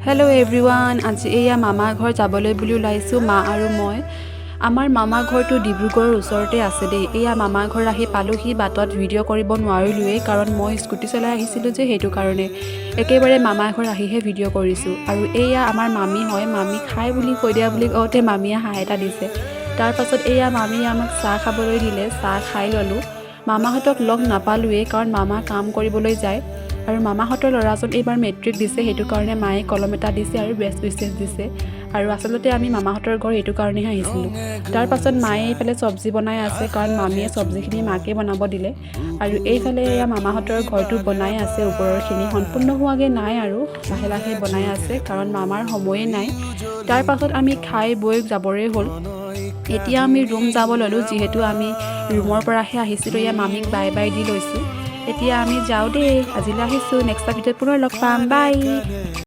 Hello' everyone, আজি এয়া মামা ঘৰ যাবলৈ বুলি ওলাইছোঁ মা আৰু মই। আমাৰ মামা ঘৰটো ডিব্ৰুগড়ৰ ওচৰতে আছে দেই। এয়া মামা ঘৰ আহি পালোহি। বাটত ভিডিঅ' কৰিব নোৱাৰিলোৱেই, কাৰণ মই স্কুটি চলাই আহিছিলোঁ যে, সেইটো কাৰণে একেবাৰে মামা ঘৰ আহিহে ভিডিঅ' কৰিছোঁ। আৰু এয়া আমাৰ মামী হয়। মামীক হাই বুলি কৈ দিয়া বুলি কওঁতে মামীয়ে হাই এটা দিছে। তাৰপাছত এয়া মামীয়ে আমাক চাহ খাবলৈ দিলে। চাহ খাই ল'লোঁ। মামাহঁতক লগ নাপালোৱেই, কাৰণ মামা কাম কৰিবলৈ যায়। আৰু মামাহঁতৰ ল'ৰাজন এইবাৰ মেট্ৰিক দিছে, সেইটো কাৰণে মায়ে কলম এটা দিছে আৰু বেষ্ট উইচেছ দিছে। আৰু আচলতে আমি মামাহঁতৰ ঘৰ এইটো কাৰণেহে আহিছিলোঁ। তাৰপাছত মায়ে এইফালে চব্জি বনাই আছে, কাৰণ মামীয়ে চব্জিখিনি মাকে বনাব দিলে। আৰু এইফালে এয়া মামাহঁতৰ ঘৰটো বনাই আছে। ওপৰৰখিনি সম্পূৰ্ণ হোৱাগৈ নাই আৰু লাহে লাহে বনাই আছে, কাৰণ মামাৰ সময়ে নাই। তাৰপাছত আমি খাই বৈ যাবৰে হ'ল। এতিয়া আমি ৰুম যাব ল'লোঁ, যিহেতু আমি ৰুমৰ পৰাহে আহিছিলোঁ। এয়া মামীক বাই বাই the লৈছোঁ। এতিয়া আমি যাওঁ দেই, আজিলৈ আহিছোঁ। নেক্সট ভিডিঅ'ত পুনৰ লগ পাম। বাই।